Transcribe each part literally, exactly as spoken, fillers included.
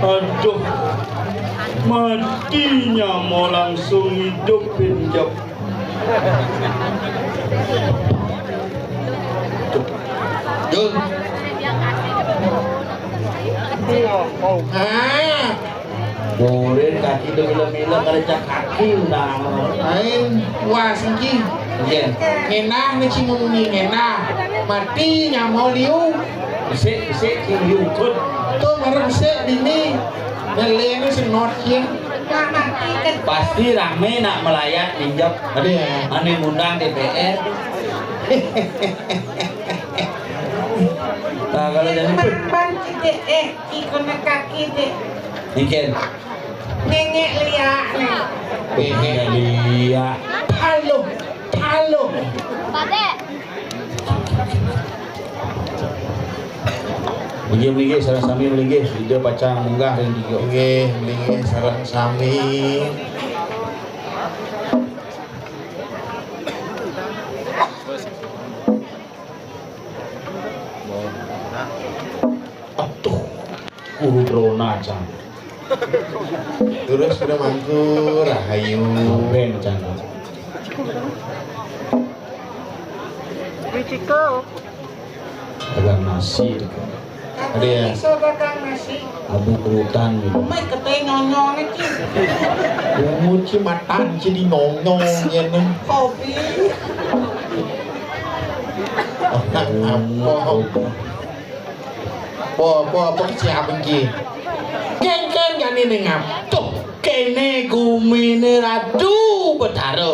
Aduh, mati nyama langsung hidup, pinjep. Jul. Ah. Boleh kaki tu mila-mila, kalau cak kaki udah. Aing puas iki. Iya. Ngenah ni, cing, ngomong ngenah. Mati nyama liu. Besik, besik, cing, liu. Tut. Tuh, marah besik, bini. Beli ini senot, ya. Pasti rame nak melayat, pinjep. Ada ya? Ane ngundang D P R. Nah, kalau jadi Pan, pan, cedek, eh, ikon kaki, dek. Mungkin. Nengek liak, nih. Nengek liak. Halo, halo. Pade. Nggih, nggih, sareng sami nggih, Ida pacang munggah ring tiga. Nggih, nggih, sareng sami. Aduh, Guru Drona, Cang. Terus udah mangku, rahayu. Ben, Cang. Wiciko. Dagang nasi, Cang. Ada ya? Bisa dagang nasi. Abu berutan gitu. Mai kete nyonyong iki. Bungut si matan si di nyonyong ya, nih. Kopi. Apa? Apa, apa, apa siapa iki? Kengkeng jani ning ap-, tuh, kene gumine Ratu Betara.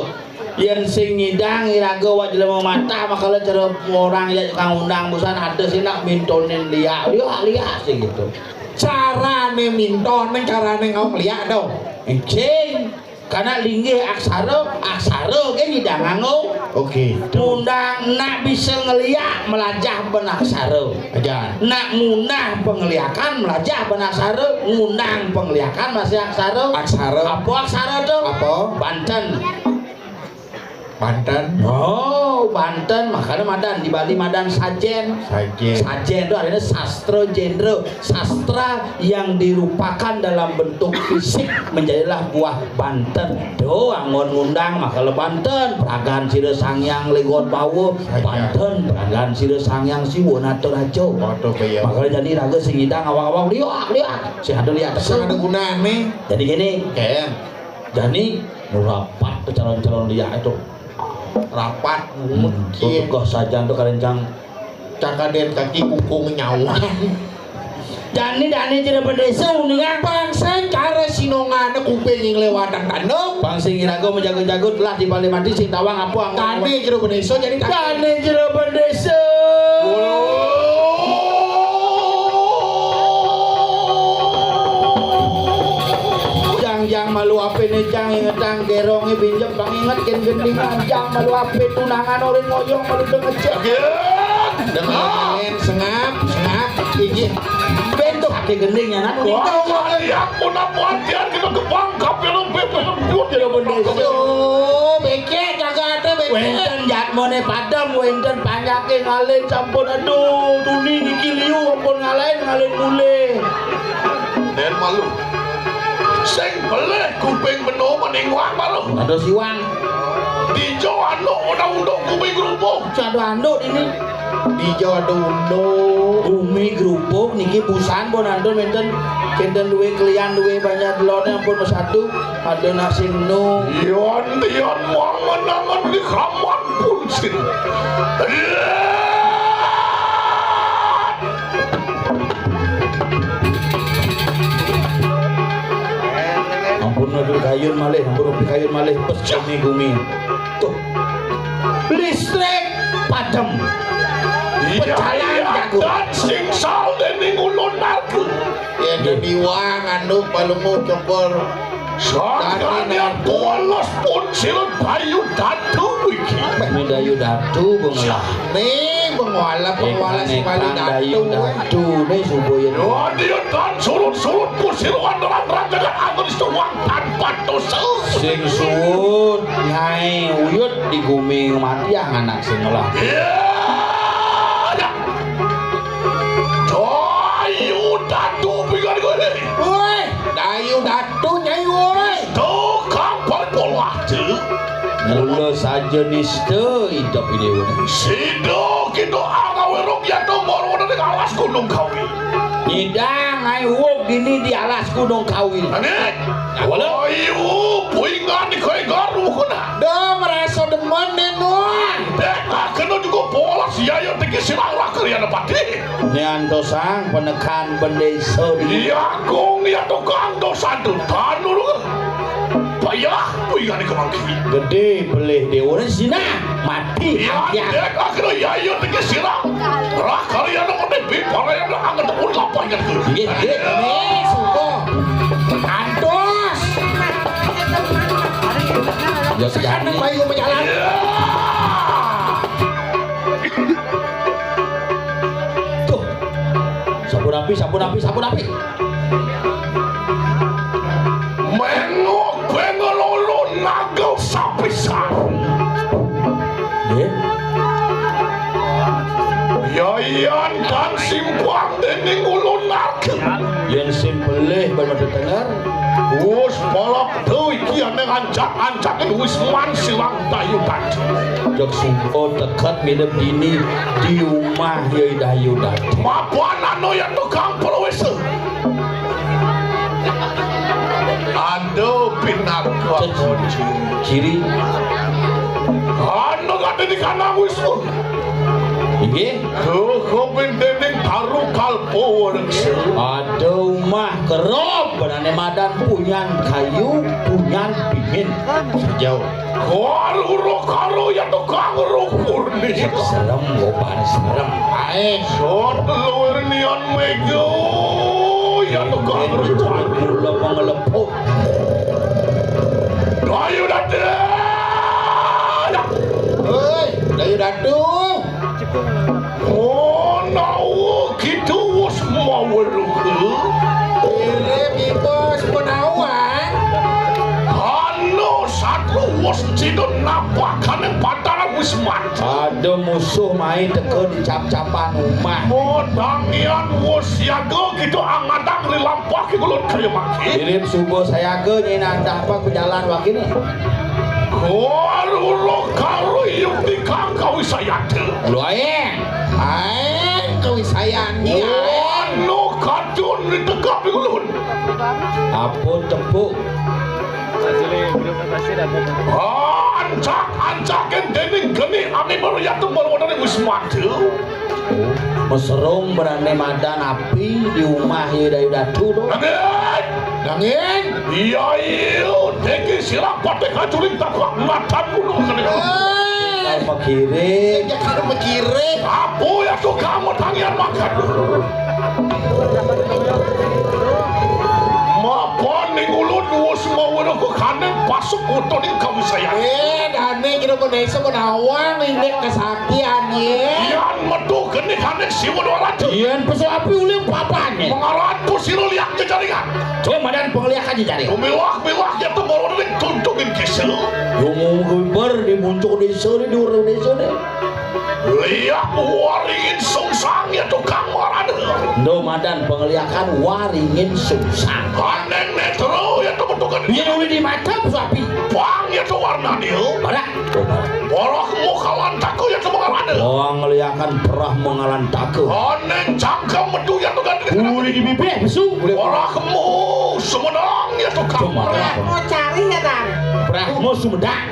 Yen sing ngidang iraga wak jelema matah, makala cara orang ya kang undang busan ada sih nak mintonin liak, liak, liak sih gitu. Carane mintonin, carane ngau liak dong. Encing. Karena linggih aksara, aksara ke nyidang nganggo. Oke. Ngundang nak bisa ngeliak melajah ben aksara. Aja. Nak ngunah pengliakan melajah ben aksara, ngundang pengliakan masih aksara. Aksara. Apa aksara tuh? Apa? Banten. Banten. Oh, Banten. Makanya madan di Bali madan sajen. Sajen. Sajen itu artinya sastra genre. Sastra yang dirupakan dalam bentuk fisik menjadilah buah banten. Tuh, anggon ngundang, makala banten, peragan sira Sang Hyang Legon Bawa, banten, peragan sira Sang Hyang Siwa Nataraja. Waduh, kaya. Makala jani raga sing ngidang awak-awak liak, liak. Sing ada liak teka. Sing ada gunane. Jadi gini, Ken. Jani nu rapat ke calon-calon liak itu. Rapat, hmm, iya. Tugas sajan tuh karencang. Cakaden kaki kungkung nyawa. Jani dane jero bendesa uningan. Bangsa cara sinongane kuping yang lewatan tanduk. Bang sing iraga menjaga-jaga telah di balik mati sing tawang apa anggo. Dane jero bendesa jadi dane jero bendesa. Jang, jang malu apene jang ingetang geronge binjep bang inget ken gendingan jang malu ape tunangan orin ngoyong malu dengecek. Dengan sengap, sengap, iki. Bentuk ake gending ya, Nat. Wah, wah, ya, pun apa hadiah kita ke bangkap ya, lo bebek, bebek, ya, lo bendesa. Yo, becek, jaga ate, becek. Wenten jatmone padem, wenten panyake ngalih sampun. Aduh, tuni niki liu ampun ngalahin, ngalih mulih. Den malu. Sing beleh kuping beno mening wak malu. Ada siwang. Dijo anu undang-undang kuping rubuh. Cado anduk ini. Dija ada unduk. Umi grubuk niki busan pun antun wenten. Kenten duwe klian duwe banyak delone ampun mesatu. Ada nasi menu. Yon, yon, mangan-angan di kamar pun sin. Ampun, ampun kayun malih, ampun, ampun kayun malih. Pes gumi-gumi. Tuh. Listrik padem. Iya, pecalang iya, jago. Dan sing sal dening ulun marga. Ya, dadi wang anu palemu cokor. Sakalian polos pun silut bayu datu. Ini Dayu Datu bengelah. Nih, bengolah, bengolah si Dayu Datu nih subuh ya. Yo, dia tan surut-surut pusir wandaran rajakan angin suwang tanpa dosa. Sing suwun, Nyai Uyut di gumi mati yang anak sing ngelah. Iya, ya. Dayu Datu pingan gue. Woi, Dayu Datu, Nyai, woi. Tukang perpolati. Mula saja nista idep ini, woi. Sida kita angawirung yata marwana ning alas Gunung Kawi. Nyidang, ai, wuk dini di alas Gunung Kawi. Anik. Nah, wala. Ayu, puingan kowe garu kuna. Dah merasa demen nih, Nuan. Dek, ah, kena juga polos, ya, ya, tiki sirang lah kalian pati. Nian tosang penekan bendesa di. Iya, kong, ya, tukang dosa tuh, tanur. Payah, puingan kemangki. Gede pelih dewa sini mati. Iya, angkian. Dek, akhirnya, ya, ya, tiki sirang. Rah, kalian apa nih, bi, para yang anget pun lapar, ya, tuh. Nggih, nggih. Nih, subuh. Antus. Ya, sejane. Bayu menjalan. Tuh. Sampun api, sampun api, sampun api. Mengok, bengelolo, nagel sapisan. Nggih. Yayan dan simpang dening ulun nagel. Yen sing pelih ben tetenger. Wus palak tu iki aneh ancak-ancakin Wisman silang Dayu Datu. Jek sumpah teket nginep dini di umah Yai Dayu Datu. Mapan anu ya tukang perwis. Aduh, pinaka. Ciri. Anu kate di kanang Wisnu. Inggih. Duh, kopin dening taru kalpo reksa. Aduh, mah kerop, benane madan punyan kayu, punyan pingin. Sejauh. Karo ro karo ya tukang rukur nih. Serem, gobar serem. Ae. Sot luwir nian mega. Ya tukang rukur. Kula panglepuk. Dayu Datu. Hei, Dayu Datu. Oh, nawa kita wis maweruh. Ire bibos penawan. Hano satu wis cidut napakane pataran wis mati. Ada musuh mai teka di cap-capan umah. Modangian wis siaga kita angadang ri lampah ki kulon kaya mangkin. Mirip subuh sayaga nyina andah apa pejalan wakini. Kor ulo karo yukti kang kawisayate. Lho ae. Ae kawisayane ae. Wano kadun ditegap ulun. Ampun tepuk. Ancak-ancaken dening geni ane meroyatu marwanane wis mati. Meserung berane madan api di umah ya Dayu Datu to. Nangin! Nangin! Iya, iya, deki sirah patek kacuring tapak matan gunung kene. Hei! Kal mekire. Jangan mekire. Apa ya tuh kamu tangian makan? Mapan ning ulun wis maweruh kane pasuk utuning kamu saya. Eh, dane kira menesa menawang indek kesaktian ye. Yan metu geni kane siwa dua ratus. Yan pesu api uling papan ye. Mengaran pusiro liak jejaringan. Coba madan pengliakan jejaring. Tumiwah-miwah ya tuh baru ning tuntungin kisel. Yo mau geber di muncuk desa ni, di urang desa ni. Liak waringin sungsang ya tukang marana. Ndo madan pengliakan waringin sungsang. Aneng netro ya tuh bentukan. Iya, nuli di mata pesu api. Pang ya tuh warnanya. Barak. Barak mau kalantaka ya tuh mengalana. Wong liakan perah mengalantaka. Aneng cangkem metu ya tuh ganti. Uli di bibir pesu. Barak mau sumedang ya tuh kang. Cuma. Mau cari ya, Tang. Brahmo Sumedang.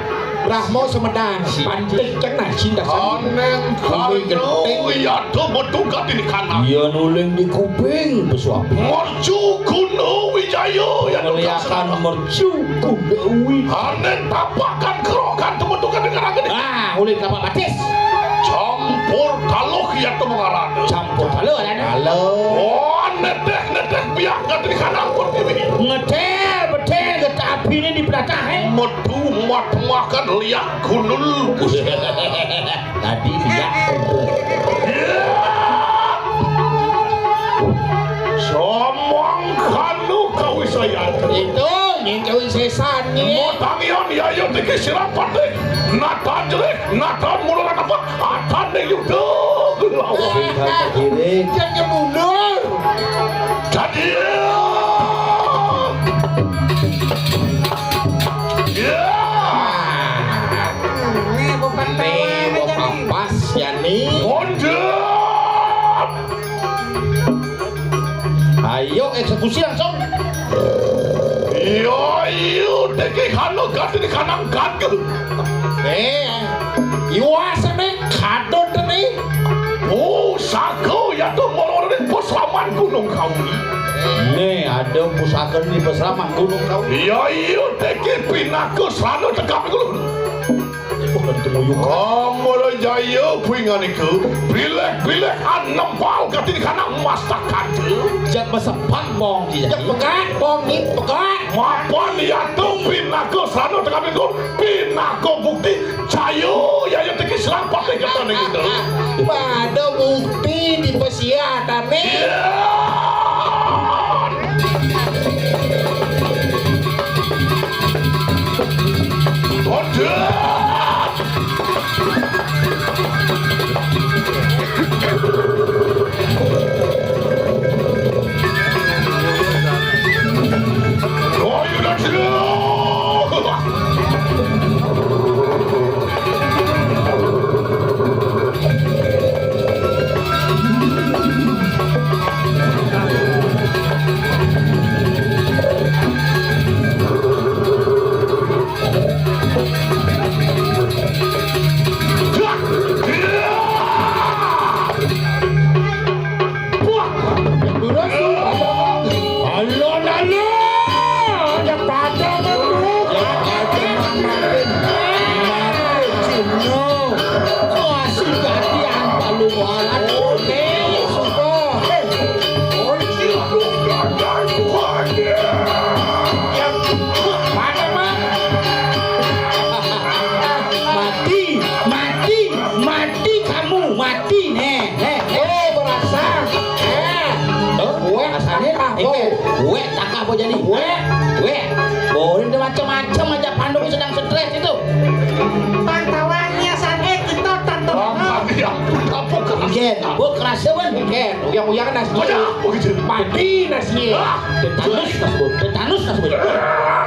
Brahmo Sumedang. Si. Pantik kena cinta sani. Aneng kanu ya tuh metu ganti di kanan. Iya nuling di kuping pesu api. Mercu Guna Wijaya ya tuh kang. Ngeliakan mercu Guna Wi. Aneng tapakan kerokan tuh metu ganti kanan gede. Ah, uling tapak batis. Campur taluh ya tuh mengarana. Campur taluh arane. Halo. Oh, nedeh-nedeh biak ganti di kanan pertiwi. Ngedel, bedel, getah abine di pelatah, eh. Metu Makan liak gundul. Tadi liak. Samangkanu kawisayan. Itu ning kawisesan ning. Mutangian yaya tiki sirapatih. Natan jerih, natan muluran apa? Atan ning yuda. Singkal kagiring. Jangan mundur. Jadi. Ya. Ini bukan Nih, mau kapas ya nih. Mundur. Ayo eksekusi langsung. Yo, yo, teki kano gati di kanang gati. Eh, iwasane kadot nih. Pusaka ya tuh moroning pesaman Gunung Kawi. Nih, ada pusaka di pesaman Gunung Kawi. Yo, yo, teki pinaka srana tegap gunung. Bukan temuyuk. Amara jaya kuwi nganiku, bilih-bilih anempal katindikan mastakan. Jak mesepak bong dia. Jak pegat bong ni pegat. Mapan yatu pinaka srana tengah minggu, pinaka bukti jaya yaya teki selamat ing ketane gitu. Pada bukti di pesiatane. Iya. Alon-alon, ada pada metu. Ada mamakin. Mati Cino. Wah, si Dadi Ampalu Warat. Oke, suka. Eh, oh, si Agung Gandar bukannya. Yang mana, Pak? Mati, mati, mati kamu, mati. Nih, nih, nih, berasa. Eh, tuh, gue asane apa? Gue, gue tak apa jadi. Gue, gue. Boleh macam-macam aja, Pandu sedang stres itu. Pantauannya sane kita tanpa. Oh, iya. Apa keras? Ken, gue keras demen, Ken. Uyang-uyang nasi. Ada apa gitu? Mati nasi. Ah. Tetanus kasebut, tetanus kasebut.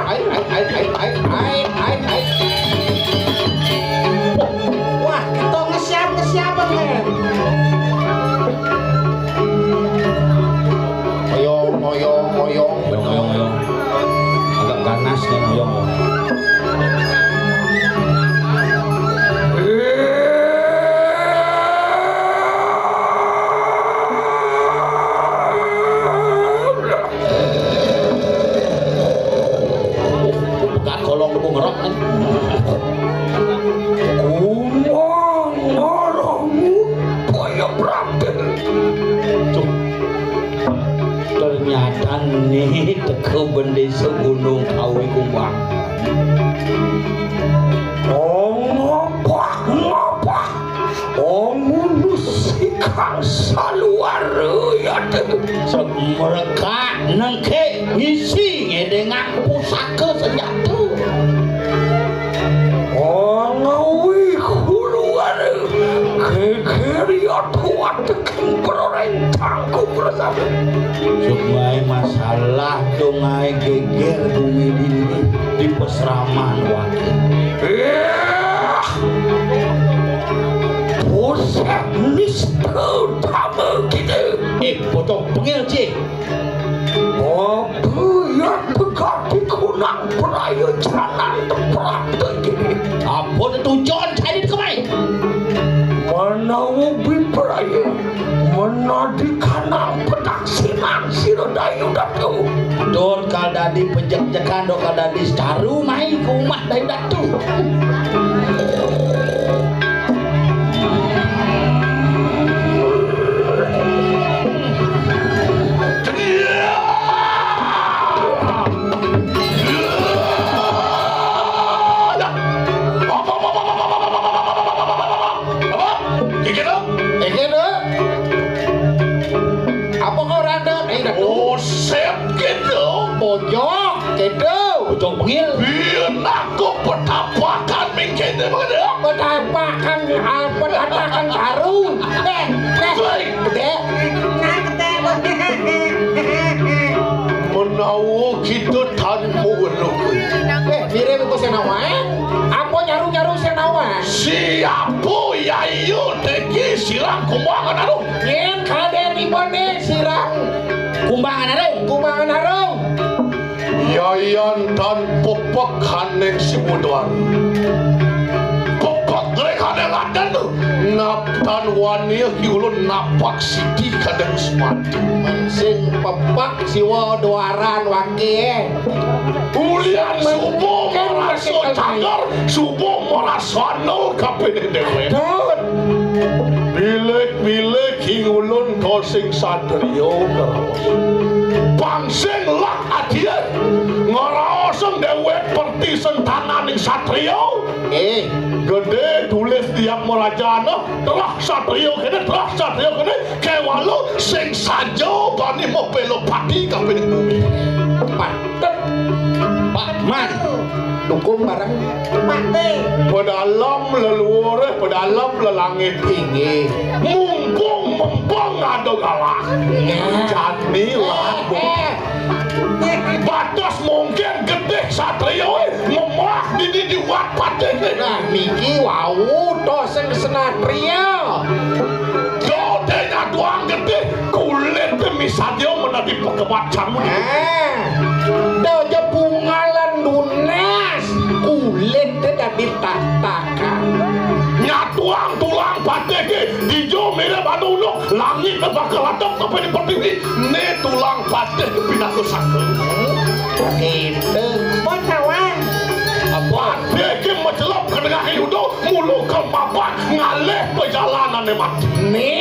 Ai, ai, ai, ai, ai, ai, ai, ai. Wah, kita ngesiap, ngesiap, Bang, men. Oyong, oyong, oyong. Oyong, oyong, oyong. Agak ganas nih, oyong. Pegat kolong debu ngerok, kan? Kumang ngaramu kaya praten. Cuk. Ternyata nih teka bendesa Gunung Kawi Kumbang. Oh, ngapa, ngapa? Oh, ngundus ikang saluara ya, Déwa. Sek merekak nengke ngisi ngedengang pusaka senjata. Oh, ngawi huluara gegeri atuh ateking perorentangku bersama. Sungai masalah, sungai geger bumi dini di pesraman wakil. Eh, buset, nista utama kita. Eh, bocah bengil, Cik. Apa yang tegati kunang peraya jalan tempat ini? Apa tetujon saya di kemai? Menawa biperaya, menadi kanang pedaksinan sira Dayu Datu. Dor kal dadi pejek-jekan, dor kal dadi secaru mai ke rumah Dayu Datu. Bil. Bil, aku petapakan mingkene mengene. Petapakan, ah, petapakan karung. Eh, eh, Baik. Gedé. Menawa kita tan muweluh. Eh, mirip iku sing nawa, eh? Apa nyaru-nyaru sing nawa? Siapa yayu teki sirang kumbangan aru? Yen kadén ibone sirang kumbangan aru. Kumbangan aru. Yayan tan pepek haning si Budwan. Pepek rekané laden tu. Naptan wani ulun napak siti kadang semati. Sing pepek siwa duaran wake. Ulian subuh merasa cagar, subuh merasa nol kapene dewe. Bilik-bilik ing ulun kosing satrio ngeraos. Pangsing lah adia ngeraosang dewek perti sentananing satrio. Eh, gedé tulis tiap merajana, telah satrio kene, telah satrio kene, kewalu sing saja bani mapelo pati kapining bumi. Patut. Pak Man. Dukung bareng. Mati. Pedalem leluhur, pedalem lelangit tinggi. Mumpung mempeng ada galah. Nah. Jani lah. Eh, eh. Batas mungkin getih satria, eh, memah dini diwat patih, eh. Nah, niki wau to sing senatria. Do denya tuang getih kulit misadia menadi pekemat jamu. Eh, do je bungalan dunas kulit dadi tatakan. Nyatuang tulang patih ke dijo mirip anu uluk langit bakal adem sampai di pertiwi. Ne tulang patih pinaka saka. Gitu. Mau tawang. Apa? Patih ke macelep ke tengah yudo, mulu ke mapan ngalih pejalanan ne mati. Ni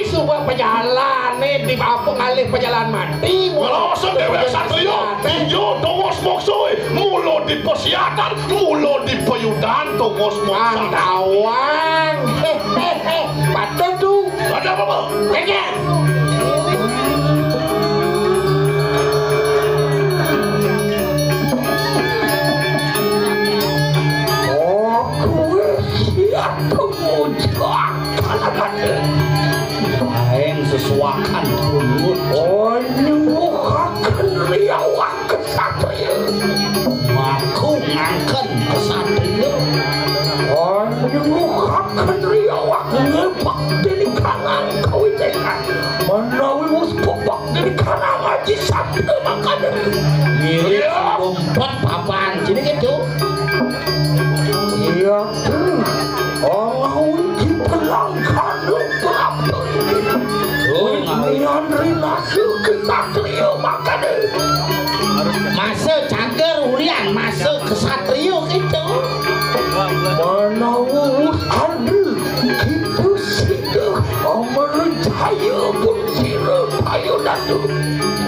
suba pejalane di apa ngalih pejalan mati. Ngerasa dewek satria, tinjo tongos moksoi, mulu di pesiatan, mulu di peyudan tongos moksan. Tawang. Hehehe. Patut tu. Ada apa, Bang? Pegang. Oh, kuwi siap pengucap. Aeng sesuakan pundut. Oh, nyuwuhaken riawak kesatria. Maku ngangken kesatria. Oh, nyuwuhaken riawak ngebak diri kanang kawicengan. Menawi wis pepek diri kanang aji satria makanan. Mirip. Iya. Dompet papan. Sini gitu. Iya. Angawin dipelangkana prapta. Oh, ngawin. Nian rinasa kesatria makane. Masa cager ulian, masa kesatria gitu. Manawa wus adu gitu sida amarjaya pun sira payu datu.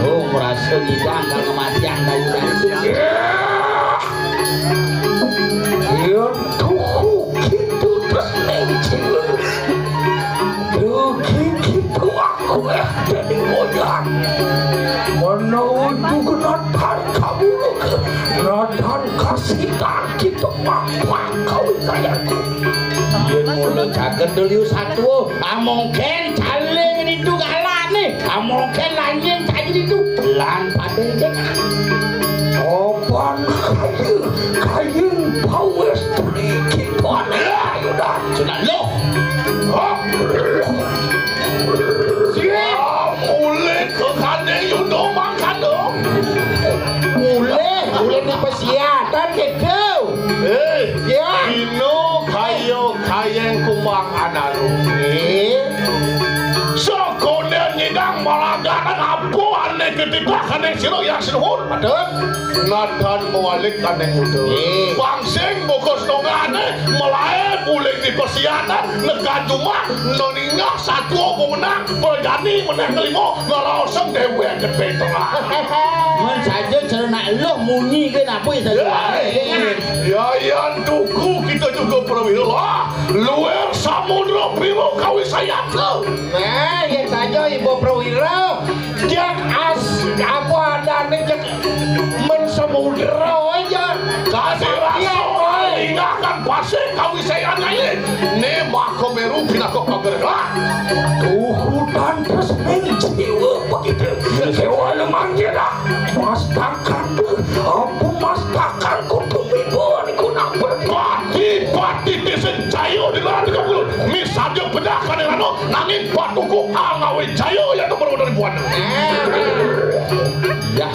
Oh, merasa ngidang kalau kematian kayu datu. Yen tuhu gitu terus ning jiwa. Dugi gitu aku eh dadi moyang. Menawa dugenan tan kabuluk, nadan kasitan gitu mapan kawisayanku. Yen ngono jagat deliu satua, amongken caling nitu galane, amongken lanjing caling nitu lan padene. Opan kaya, kayeng pawestri kipane ayunan. Sunan loh. Hah? Siap. Mulih ke kane yudo mangkana. Mulih, mulih di pesiatan gitu. Eh, ya. Ino kayo kayeng kumbang anaru. Eh. Sakone nyidang malaganan apa ane ketitah kane sira yang sinuhun. Betul. Nadan mewalik kane yudo. Eh. Pangsing bungkus tongane melae mulih di pesiatan nekan jumah noningah satua pemenang. Prajani meneh ngelima ngaraosang dewek gedhe tengah. Men saja cerna eluh munyi ke napa ya saja. Hei. Ya yan tuku kita juga perwira lah. Luar samudra biru kawisayata. Nah, ya saja ibu perwira. Jak as apa adane jak men samudra aja. Kan pasih kawiséyan Nyai. Né Mahaméru pinaka pagerak. Tuhutan tresning jiwa begitu. Kéwala manggila. Mastakan tu, apa mastakan kudu mibo niku nang berpati-pati tisin jaya di luar tiga puluh. Misalnya pecah kané rano, nanging patuku angawé jaya yang nomor dari buana. Ya.